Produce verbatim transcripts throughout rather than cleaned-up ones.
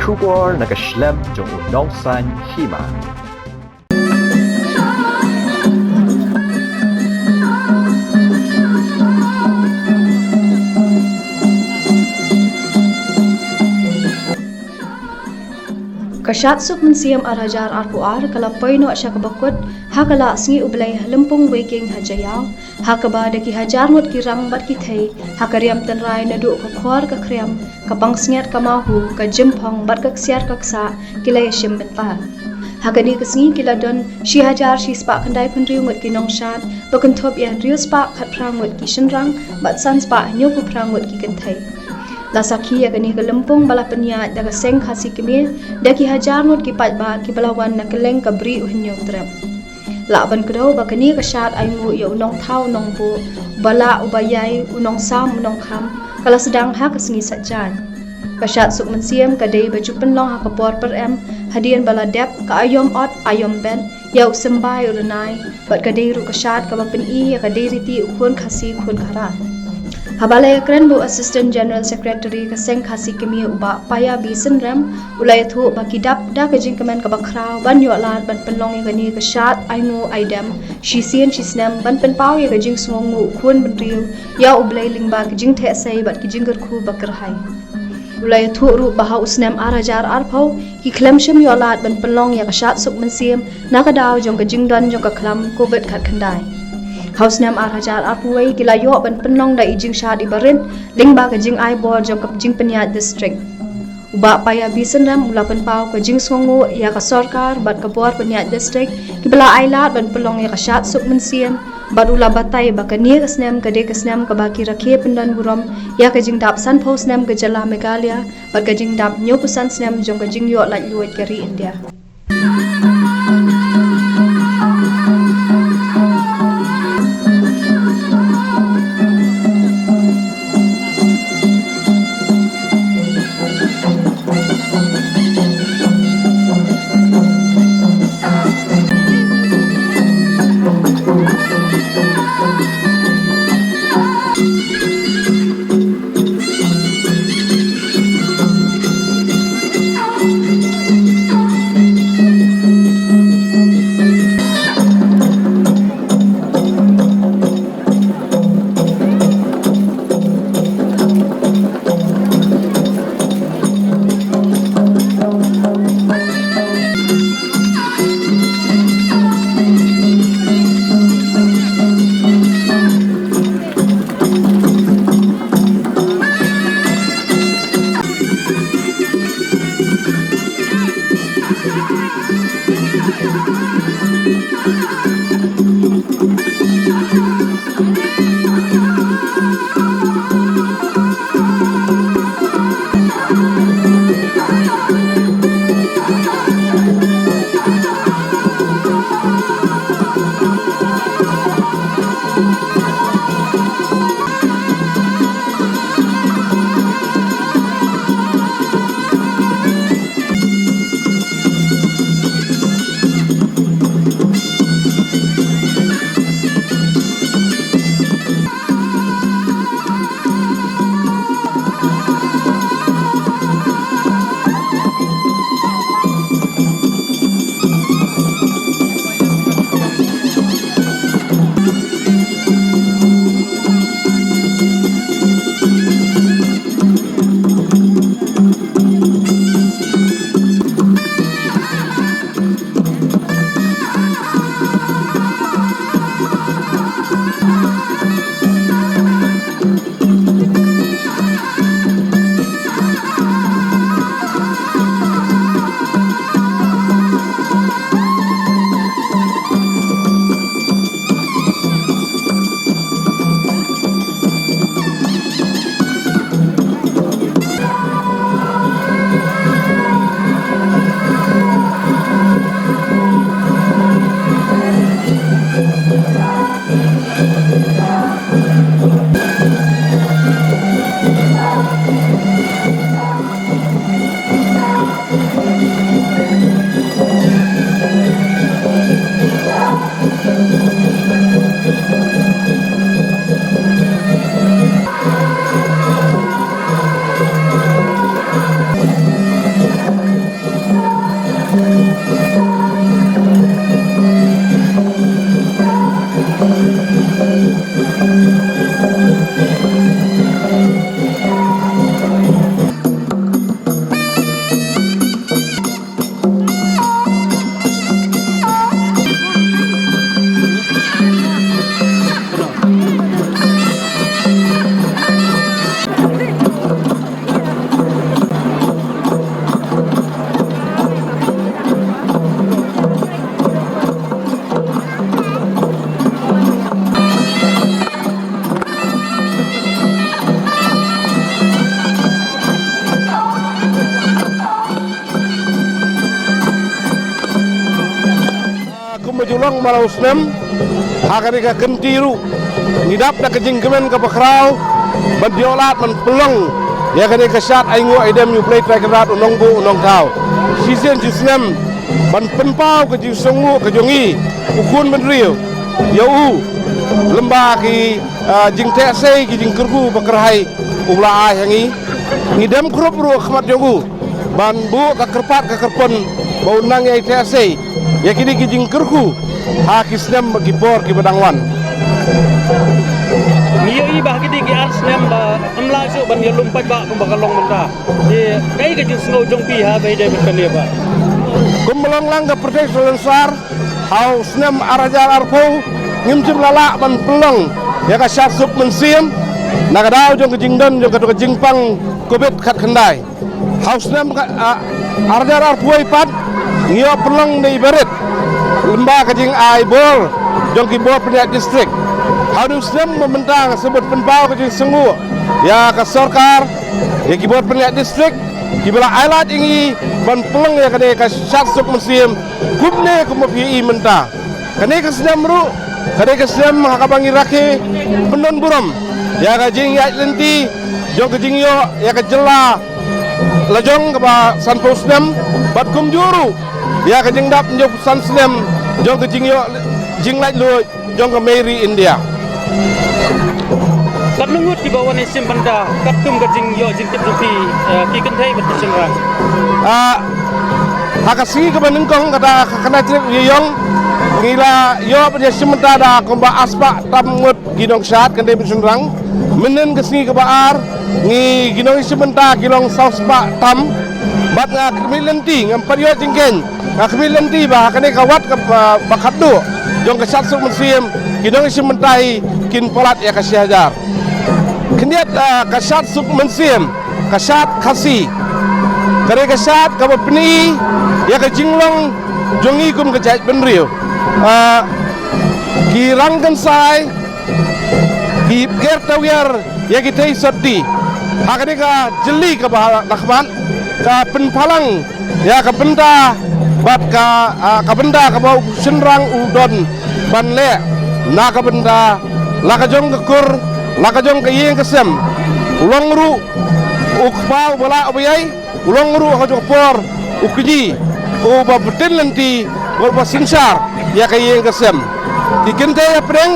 Khubor na ka shlem jong u Nongsaiñ Hima. Ka Shad Suk Mynsiem ar hajar arphew ar ka la poi noh sha kaba kut ha ka Lahsngi U Blei ha Lympung Weiking ha Jaïaw, ha kaba da ki hajar ngut ki rang bad ki thei ha ka riam tynrai naduh ka Khor ka Khriam, ka Pangsngiat ka Mahu, ka Jymphong bad ka Ksiar ka Ksah ki la ïashim bynta. Ha kane ka sngi ki la don shi hajar shi spah khyndai phew hynriew ngut ki nongshad, ba kynthup ïa hynriew spah khatphra ngut ki shynrang bad san spah hynñiewphew phra ngut ki kynthei. La sakhi ïa kane ka lympung ba la pynïaid da ka Seng Khasi Khmer da ki hajar ngut ki paidbah kiba la wan na kylleng ka Bri U Hynñiewtrep. Lah ban kdew ba kane ka shad ainguh ïa u nongthaw u nongbuh, u balah u baïai, u nongsam u nongkham, ka la sdang ha ka sngi Saitjaiñ. Ka Shad Suk Mynsiem ka dei ba ju pynlong ha ka por pyrem, hadien ba la dep ka aïom ot aïom bet ïa u symbai u rnai, bad ka dei ruh ka shad kaba pyni ïa ka dei riti u khun Khasi khun Khara. Haba la ïakren bad u Assistant General Secretary ka Seng Khasi Khmer u Bah Paya B Synrem, u la ïathuh ba ki dap da ka jingkmen kaba khraw ban ïoh lad ban pynlong ïa kane ka shad ainguh aidem shisien shisnem ban pynpaw ïa ka jingsngewnguh u khun bynriew ïa U Blei lyngba ka jingtheh sei bad ka jingkyrkhu ba kyrhai. U la ïathuh ruh ba ha u snem ar hajar arphew ki khlem shym ïoh lad ban pynlong ïa ka Shad Suk Mynsiem na ka daw jong ka jingdon jong ka khlam Covid khatkhyndai. Ha u snem ar hajar arphew wei ki la ïoh ban pynlong da i jingshad iba rit lyngba ka jingai bor jong ka jingpynïaid district. U Bah Paya B Synrem u la pynpaw ka jingsngewnguh ïa ka sorkar bad ka bor pynïaid district kiba la ai lad ban pynlong ïa ka Shad Suk Mynsiem, bad u la batai ba kane ka snem ka dei ka snem kaba ki rakhe pyndon burom ïa ka jingdap sanphew snem ka jylla Meghalaya bad ka jingdap hynñiewphew san snem jong ka jingïoh laitluid ka ri India. Malu snem ha kane ka kynti ruh ngi dap da ka jingkmen ka bakhraw ban ïoh lad ban pynlong ïa kane ka shad ainguh aidem ïa U Blei Trai Kynrad U Nongbuh U Nongthaw. Shisien shisnem ban pynpaw ka jingsngewnguh ka jong ngi u khun bynriew ïa u lyngba ki, ah, jingteh sei ki jingkyrkhu ba kyrhai u la ai ha ngi. Ngi dem khrup ruh ha khmat jong u ban buh ka kyrpad ka kyrpon ba un nang ïai teh sei ïa kine ki jingkyrkhu ha ki snem ba ki por kiba dang wan. Ngi ïohi ba ha kine ki ar snem ba ym lah shuh ban ïalum paidbah kumba ka long mynta. Te kaei ka jingsngew jong phi ha ba ïadei bad kane ba kumba long lang ka pyrthei salonsar ha u snem ar hajar arphew ngim shym la lah ban pynlong ïa ka shad suk mynsiem na ka daw jong ka jingdon jong ka, ka jingpang Covid khatkhyndai. Ha u snem ka, ah, ar hajar arphew wei pat ngi ïoh pynlong da i barit lyngba ka jingai bor jong ki bor pynïaid district. Ha u snem ba mynta nga sngewbha pynpaw ka jingsngewnguh ïa ka sorkar, ïa ki bor pynïaid district kiba la ai lad ïa ngi ban pynlong ïa kane ka shad suk mynsiem kumne kumba phi ïohi mynta. Kane ka snem ruh ka dei ka snem ha kaba ngi rakhe pyndon burom ïa ka jingïaid lynti jong ka jingïoh ïa ka jylla la jong kaba sanphew snem bad kumjuh ruh ïa ka jingdap hynñiewphew san snem jong ka jingïoh jinglaitluid jong ka Mei ri India. Katno ngut kiba wan ïashim bynta katkum ka jingïoh jingtip jong phi, eh, ki kynthei bad ki shynrang? Ah, ha ka sngi kaba nyngkong kata ka khyndai tarik Ïaïong ngi la ïoh ban ïashim bynta da kumba arspah tam ngut ki nongshad kynthei bad shynrang. Mynnin ka sngi kaba ar ngi ki nongïashim bynta ki long sawspah tam. Bad nga khmih lynti ngam pat ïoh jingkheiñ, nga khmih lynti ba ha kane ka wat kaba, ba khatduh jong ka shad suk mynsiem ki nongïashim bynta hi kin palat ïa ka shi hajar. Khyndiat, ah, ka shad suk mynsiem, ka shad Khasi ka dei ka shad kaba pyni ïa ka jinglong jong ngi kum ka jaitbynriew. Ah, ki rang kynsai ki ker tawiar ïa ki thei sotti. Ha kane ka jylli kaba la khmat ka pynphalang ïa ka bynta bad ka, ah, ka bynta kaba u shynrang u don ban leh na ka bynta la ka jong ka kur, la ka jong ka ïing ka sem. U long ruh u kpa uba lah uba ïai, u long ruh ha ka jong ka por u kñi uba btin lynti bad uba synshar ïa ka ïing ka sem. Ki kynthei hapdeng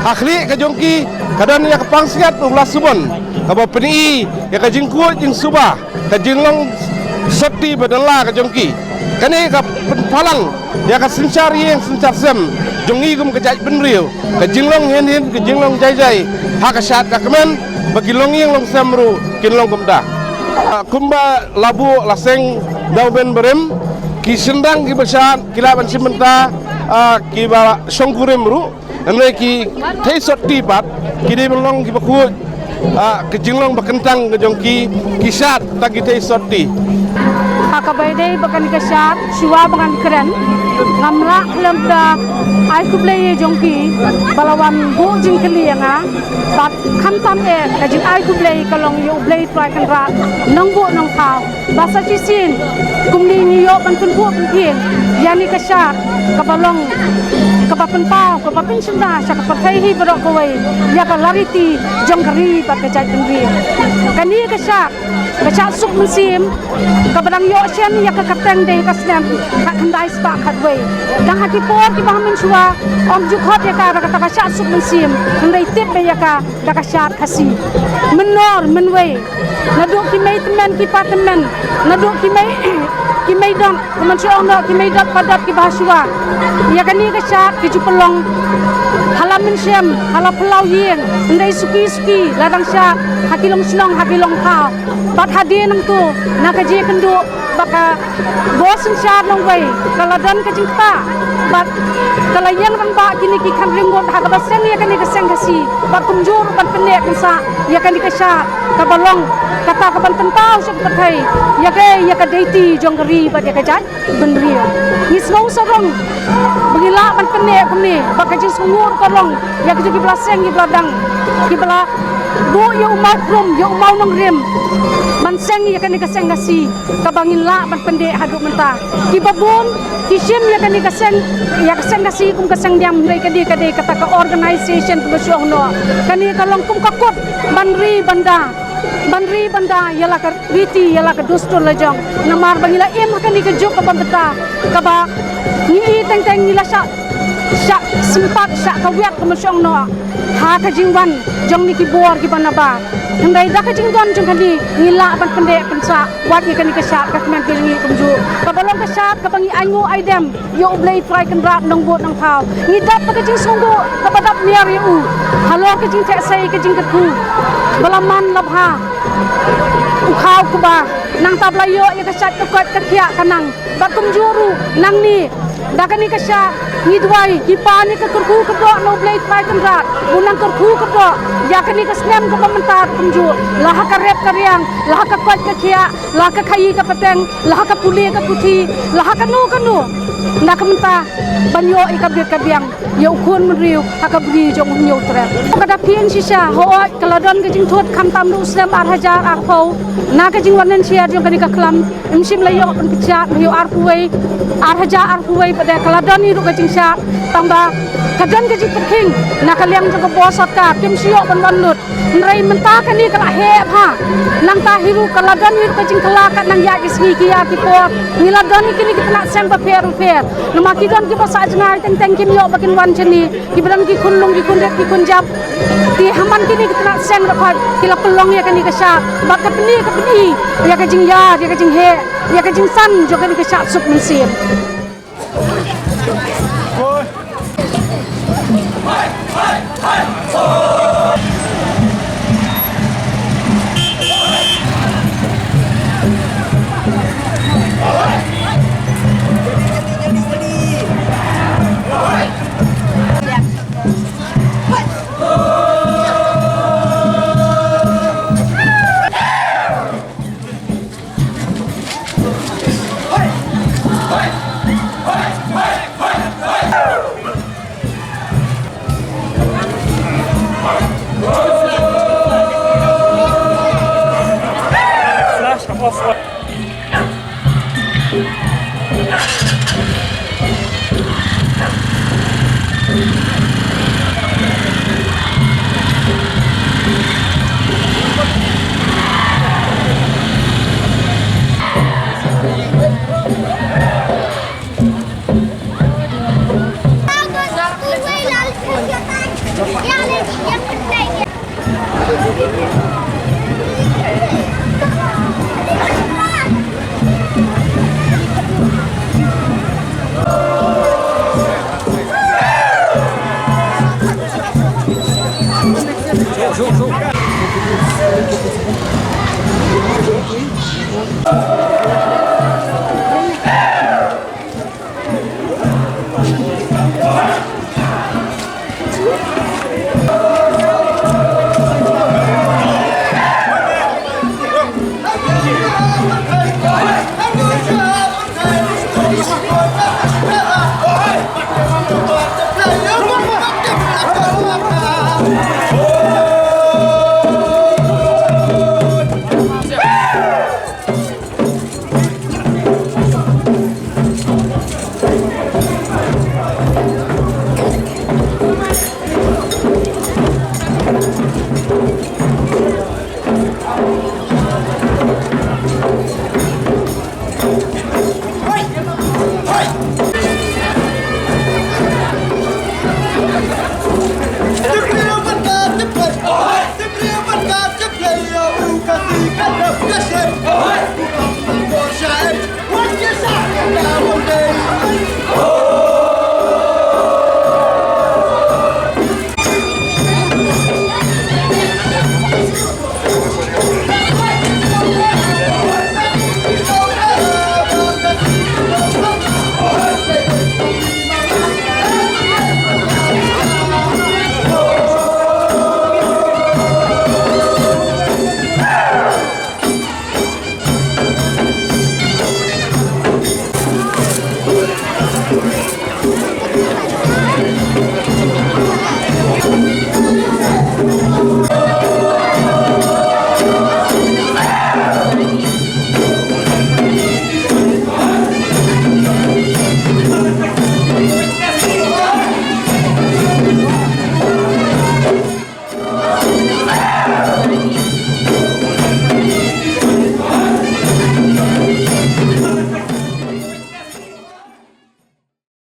ha khlieh ka jong ki ka don ïa ka pangsngiat uba la sbun kaba pyni ïa ka jingkhuid jingsuba, ka jinglong sotti ba don la ka jong ki. Kane ka pynphalang ïa ka synshar ïing synshar sem jong ngi kum ka jaitbynriew, ka jinglong hynhyn ka jinglong jaijai ha ka shad ka kmen ba ki longïing longsem ruh kin long kumta. Ah, kumba la buh la seng da u Ben Barim, ki shynrang kiba shad ki lah ban shim bynta, ah, kiba shongkurim ruh. Hynrei ki thei sotti pat ki dei ban long kiba khuid, ah, ka jinglong ba kyntang ka jong ki, ki shad tang ki thei sotti. Ha kaba ïadei bad kane ka shad, shuwa ba ngan kren, ngam lah khlem da ai khublei ïa jong ki ba la wan buh jingkylli ïa nga. Bad khamtam eh ka jingai khublei ka long ïa U Blei Trai Kynrad Nongbuh Nongthaw. Ba sa shisien kumne ngi ïoh ban pynbuh pynthieng ïa kane ka shad kaba long kaba pynpaw kaba pynshynda sha ka pyrthei hi baroh kawei ïa ka lariti jong ka ri bad ka jaitbynriew. Kane ka shad, ka shad suk mynsiem kaba dang ïoh shen ïa ka kyrteng dei ka snem khatkhyndai spah khatwei. Dang ha ki por kiba ha mynshuwa ym ju khot ïa ka da kata ka shad suk mynsiem, hynrei tip ba ïa ka da ka shad Khasi. Mynnor mynwei, naduh ki mei tymmen ki pa tymmen, naduh ki mei, ki mei dot, ka mynshuwa ong noh ki mei dot pa dot kiba ha shuwa. Ïa kane ka shad ki ju pynlong ha la mynshem, ha la phyllaw ïing, hynrei suki suki la dang shad ha ki longshnong ha ki longthaw. Bad hadien nangto na ka jingkynduh ba ka bor synshar nongwei ka la don ka jingktah bad ka la ïeng rangbah kine ki khyndai ngut ha kaba seng ïa kane ka seng Khasi bad kumjuh ruh ban pynneh pynsah ïa kane ka shad kaba long kata kaban pynpaw sha ka pyrthei ïa ka, ïa ka deiti jong ka ri bad ïa ka jaitbynriew. Ngi sngew sarong ba ngi lah ban pynneh kumne bad ka jingsngewnguh ka long ïa kito kiba la seng kiba la dang kiba la Buh ïa u mawkrum, ïa u mawnongrim ban seng ïa kane ka seng Khasi kaba ngin lah ban pyndeh haduh mynta. Kiba bun ki shim ïa kane ka seng, ïa ka seng Khasi kum ka seng diam, hynrei ka dei, ka dei kata ka organization kaba shu ong noh. Kane ka long kum ka kut ban ri ban da, ban ri ban da ïa la ka riti, ïa la ka dustur la jong. Namar ba ngi la im ha kane ka juk kaba mynta, kaba ngi i teng teng ngi la shah, shah sympat, shah kawit, kaba shu ong noh, ha ka jingwan jong kine ki bor kiba nabar. Hynrei da ka jingdon jong kane ngi lah ban pyndeh pynsah wat ïa kane ka shad ka kmen ka jong ngi kumjuh. Kaba long ka shad kaba ngi ainguh aidem ïa U Blei Trai Kynrad Nongbud Nongthaw. Ngi dap da ka jingsngewbha kaba dap miar ïa u halor ka jingtheh sei ka jingkyrkhu ba la man la bha, u khaw u kba. Nangta ba la ïoh ïa ka shad ka koit ka khiah ka nang. Bad kumjuh ruh nangne da kane ka shad ngi duwai, ngi pan ïa ka kyrkhu kyrdoh na U Blei Trai Kynrad, un nang kyrkhu kyrdoh ïa kane ka snem kaba mynta kumjuh, la ha ka rep ka riang, la ha ka koit ka khiah, la ha ka khaïi ka pateng, la ha ka pule ka puthi, la ha kano kano. Na ka mynta ban ïoh ïa ka bit ka biang ïa u khun bynriew ha ka bri jong u Hynñiewtrep. Ka da phi shisha, hooid ka la don ka jingthut khamtam ruh snem ar hajar arphew na ka jingwan nang share jong kane ka khlam. Ym shym la ïoh ban pynshad, ïoh arphew wei, ar hajar arphew wei pat de ka la don hi ruh ka jingshad. Tang ba ka don ka jingpyrkhing na ka liang jong ka bor sorkar, kim shu ïoh ban wan lut. Hynrei mynta kane ka la heh bha. Nangta hi ruh ka la don hi ruh ka jingkylla kat nang ïa ki sngi ki ïa ki por. Ngi la don hi kine ki tnat seng bapher bapher. Namar ki don kiba sah jngai teng teng kim ïoh ba kin wan shane. Kiba don ki khunlung, ki khunrit, ki khunjap. Te ha man kine ki tnat seng ruh pat ki la pynlong ïa kane ka shad bad ka pyni, ka pyni ïa ka jingïar, ïa ka jingheh, ïa ka jingsan jong kane ka shad suk mynsiem.